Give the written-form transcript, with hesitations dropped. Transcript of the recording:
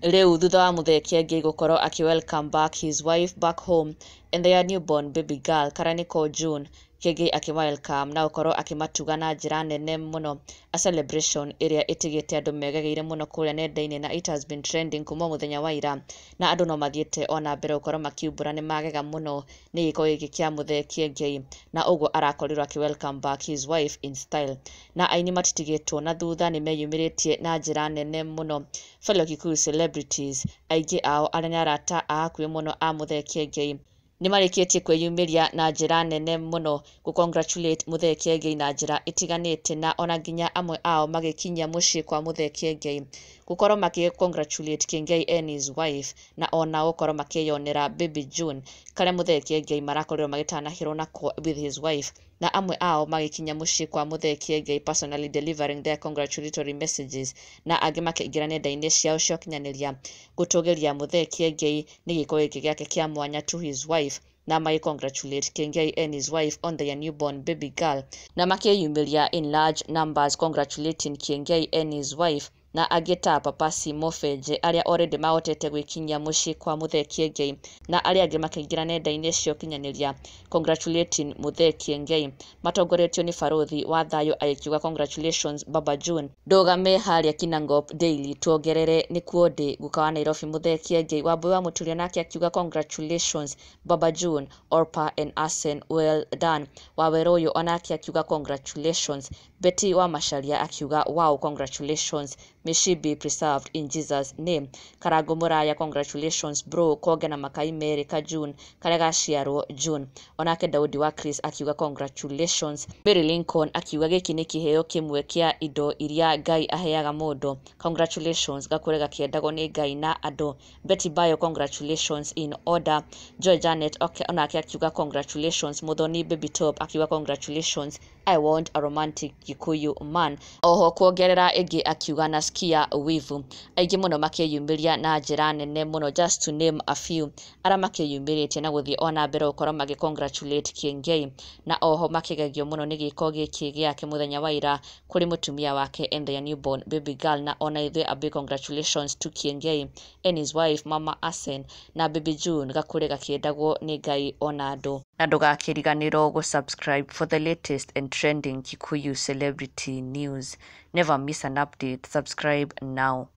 Rĩu thutha wa Muthee Kiengei gũkorwo akĩ welcome back his wife back home and their newborn baby girl karĩa nĩko June. Kiengei akĩ welcome na gũkorwo akĩmatuga na njĩra nene mũno, a celebration ĩrĩa ĩtigĩte andũ megegeire mũno kũrĩa nenda-inĩ, na it has been trending kuma mũthenya wa ira, na andũ no mathiĩte ona mbere gũkorwo makiumbũra nĩ magega mũno nĩ gĩko gĩkĩ kĩa Muthee Kiengei na ũguo arakorirwo akĩ welcome back his wife in style. Na aini matitigĩtwo na thutha, nĩ meyumĩrĩtie na njĩra nene mũno. Fellow Kikuyu celebrities aingĩ ao arĩa nĩ arata a hakuhĩ mũno a Muthee Kiengei nĩ marĩkĩtie kwĩyumĩria na njĩra nene mũno gũ congratulate Muthee Kiengei na njĩra ĩtiganĩte, na ona nginya amwe ao magĩkinyia mũciĩ kwa Muthee Kiengei gũkorwo makĩ congratulate Kiengei and his wife, na ona gũkorwo makĩyonera baby June karĩa Muthee Kiengei marakorirwo magĩtanahĩrwo nako with his wife, na amwe ao magĩkinya mũciĩ kwa Muthee Kiengei personally delivering their congratulatory messages, na angĩ makĩingĩra nenda-inĩ ciao cia ũkinyanĩria gũtũgĩria Muthee Kiengei nĩ gĩko gĩkĩ gĩake kĩa mwanya to his wife, na magĩ congratulate Kiengei and his wife on their newborn baby girl, na makĩyumĩria in large numbers congratulating Kiengei and his wife, na angĩ ta Papasi Mofenje arĩa already mahotete gwĩkinyia mũciĩ kwa Muthee Kiengei, na arĩa angĩ makĩingĩra nenda-inĩ cia ũkinyanĩria congratulating Muthee Kiengei matongoretio nĩ Barothi wa Thayũ agĩkiuga congratulations Baba June, ndũgame harĩa Kinangop Daily tuongerere nĩkuo ndĩ. Guka wa Nairobi Muthee Kiengei Wambui wa Mũturia nake akiuga congratulations Baba June, Orpa and Asen, well done. Wawerũ ũyũ onake akiuga congratulations. Betty wa Macharia akiuga wow, congratulations, may she be preserved in Jesus name. Karango Muraya, congratulations bro, konge na makai merĩ ka June karĩa gaciarwo June. Onake Daudi wa Chris akiuga congratulations. Mary Lincoln akiuga gĩkĩ nĩ kĩheo kĩmwe kĩa indo iria Ngai aheaga mũndũ, congratulations, gakũre gakĩendagwo nĩ Ngai na andũ. Betty Bayo, congratulations in order. Joy Janet onake akiuga congratulations. Muthoni Baby Top akiuga congratulations, I want a romantic Gikuyu man. Oho kuongerera ĩngĩ akiuga nasikia wivu. Aingĩ mũno makĩyumĩria na njĩra nene mũno, just to name a few arĩa makĩyumĩrĩtie na gũthiĩ ona mbere gũkorwo magĩ congratulate Kiengei, na oho makĩgegio mũno nĩ gĩko gĩkĩ gĩake mũthenya wa ira kũrĩ mũtumia wake and their newborn baby girl, na ona ithuĩ a big congratulations to Kiengei and his wife Mama Asen na baby June, gakũre gakĩendagwo nĩ Ngai ona andũ. Na ndũgakĩriganĩrwo gũ subscribe for the latest and trending Kikuyu celebrity news. Never miss an update. Subscribe now.